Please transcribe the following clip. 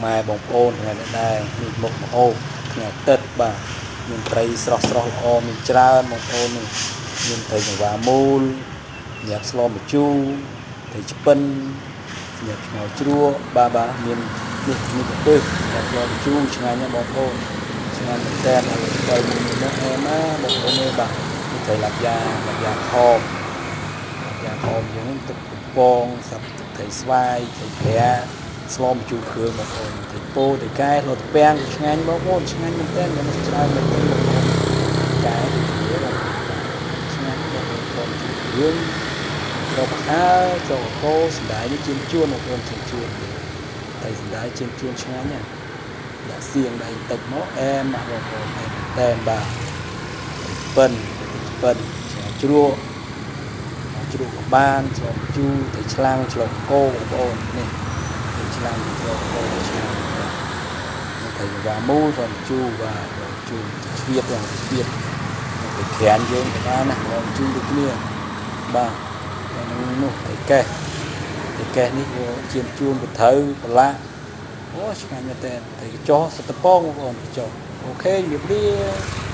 ម៉ែបងប្អូនថ្ងៃនេះដែរនេះមុខម្ហូបថ្ងៃអាទិត្យបាទមានត្រីស្រស់ស្រស់ល្អមានច្រើនបងប្អូននេះមានត្រីចង្វាមូលញ៉ាំស្លម្ជូរត្រីឆ្ពិនសម្រាប់ឆ្ងល់ជ្រក់បាទបាទមាននេះនេះពឹសសម្រាប់ស្លម្ជូរឆ្ងាញ់ណាស់បងប្អូនឆ្ងាញ់មែនតើហើយស្បៃមួយនេះមកអែមណាបងប្អូននេះបាទនេះត្រីឡាប់យ៉ាឡាប់យ៉ាខម យ៉ាខមយើងទឹកកំពងសាប់ទឹកត្រីស្វាយត្រីប្រាស្លម្ជូរគ្រឿងបងប្អូនត្រីពោត្រីកែលតពាំងឆ្ងាញ់បងប្អូនឆ្ងាញ់មែនទែនមិនច្រើនមែនទែនបងប្អូនកែទីគ្នាបងប្អូនឆ្ងាញ់បងប្អូនស្លម្ជូរគ្រឿងចូលប្រហើចូលកោសណ្តែកនេះជៀនជួនបងប្អូនជៀនជួនតែសណ្តែកជៀនជួនឆ្ងាញ់ណាដាក់សៀងដាក់តិចមកអែមណាស់បងប្អូនអែមមែនទែនបាទប៉ិនប៉ិនជ្រក់ ជ្រក់ក៏បានឆ្លងជូរទៅឆ្លាំងឆ្លងគោបងប្អូននេះទៅឆ្លាំងទៅឆ្លងគោឆ្ងាញ់បាទនេះទៅវ៉ាមូលឆ្លងជូរបាទឆ្លងជូរឆ្វៀតទាំងឆ្វៀតទៅក្រានយើងក៏បានណាឆ្លងជូរដូចគ្នាបាទហើយនឹងនោះទៅកេះទៅកេះនេះវាជាជួនទៅត្រូវប្រឡាក់អូឆ្ងាញ់មែនតើទៅចោះសតពងបងប្អូនចោះអូខេជំរាបលា។